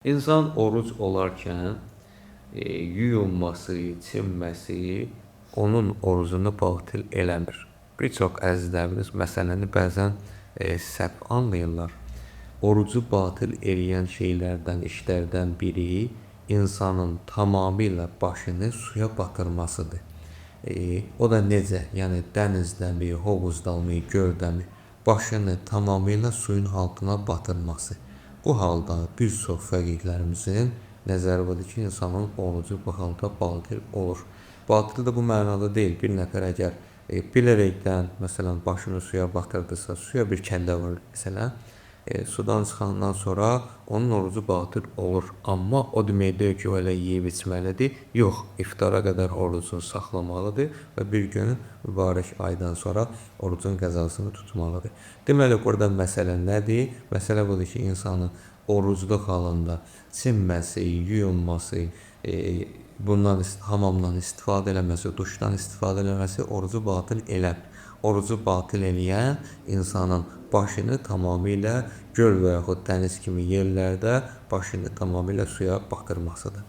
İnsan oruc olarkən yuyunması, çimməsi onun orucunu batil eləmir. Bir çox əzizlərimiz məsələni bəzən səhv anlayırlar. Orucu batil eləyən şeylərdən, işlərdən biri insanın tamamilə başını suya batırmasıdır. O da necə? Yəni dənizdəmi, hovuzdamı, göldəmi başını tamamilə suyun altına batırması. Bu halda bir çox fəqihlərimizin nəzəri budur ki, insanın orucu bu halda batil olur. Batil də bu mənada deyil. Bir nəfər əgər bilərəkdən, məsələn, başını suya batırdısa, suya bir kəllə vurdu, məsələn, sudan çıxandan sonra onun orucu batil olur. Amma o demək deyil ki, o elə yeyib içməlidir. Yox, iftara qədər orucunu saxlamalıdır və bir gün mübarək aydan sonra orucun qəzasını tutmalıdır. Deməli, burada məsələ nədir? Məsələ budur ki, insanın orucluq halında çimməsi, yuyunması, bundan hamamdan istifadə eləməsi, duşdan istifadə eləməsi orucu batil eləmir. Orucu batil eləyən insanın başını tamamilə göl və yaxud dəniz kimi yerlərdə başını tamamilə suya batırmasıdır.